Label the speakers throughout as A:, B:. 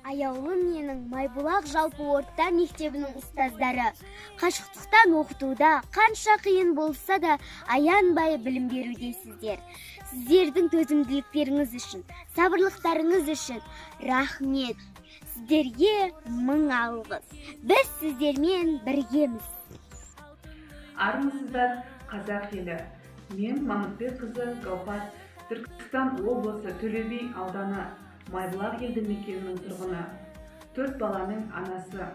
A: Аяулы менің Майбұлақ жалпы орта мектебінің ұстаздары. Қашықтықтан оқытуда қанша қиын болса да аянбай білім берудесіздер. Сіздердің төзімділіктеріңіз үшін, сабырлықтарыңыз үшін рахмет. Сіздерге мың алғыс. Біз сіздермен біргеміз.
B: Армысыздар, қазақ елі. Мен Мамытбек қызы Гаухар, Түркістан облысы Төле би ауданы Майбұлақ елді мекенінің тұрғыны, 4 баланың анасы.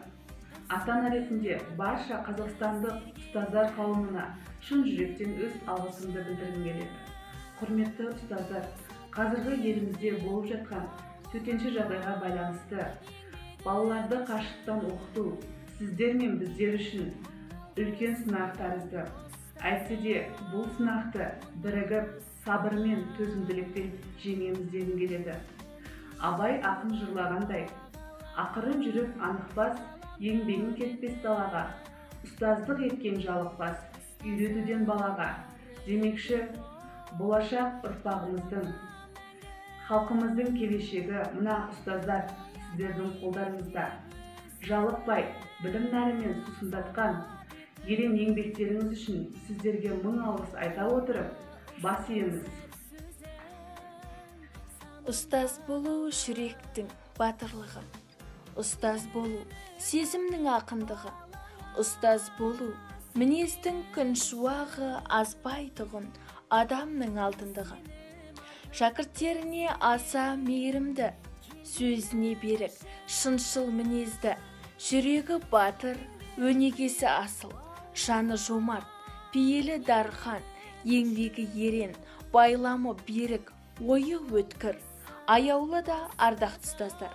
B: Ата-ана ретінде барша қазақстандық ұстаздар қауымына шын жүректен өз алғысымды білдіргім келеді. Құрметті ұстаздар, қазіргі елімізде болып жатқан төтенше жағдайға байланысты балаларды қашықтан оқыту сіздер мен біздер үшін үлкен сынақ тәрізді. Әйтсе де бұл сынақты бірігіп, сабырмен, төзімділікпен жеңеміз дегім келеді. Абай ақын жырлағандай, ақырын жүріп анықпас, еңбегін кетпес далаға, ұстаздық еткен жалықпас, үйретуден балаға. Демекші, болашақ ұрпағымыздың, халқымыздың келешегі мына ұстаздар сіздердің қолдарыңызда. Жалықпай, білім нәрімен сусындатқан ерен еңбектеріңіз үшін сіздерге мың алғыс айта отырып, бас иеміз.
C: Ұстаз болу жүректің батырлығы, ұстаз болу сезімнің ақындығы, ұстаз болу мінездің күн шуағы, азбайтұғын адамның алтындығы. Шәкірттеріне аса мейірімді, сөзіне берік, шыншыл мінезді, жүрегі батыр, өнегесі асыл, жаны жомарт, пейілі дархан, еңбегі ерен, байламы берік, ойы өткір, аяулы да ардақты ұстаздар.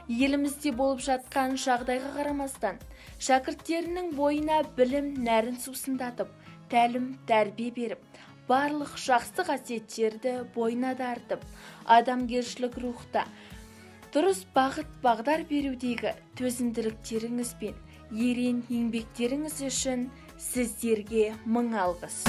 C: Елімізде болып жатқан жағдайға қарамастан, шәкірттерінің бойына білім нәрін сусындатып, тәлім тәрбие беріп, барлық жақсы қасиеттерді бойына дарытып, адамгершілік рухта дұрыс бағыт бағдар берудегі төзімділіктеріңіз бен ерен еңбектеріңіз үшін сіздерге мың алғыс.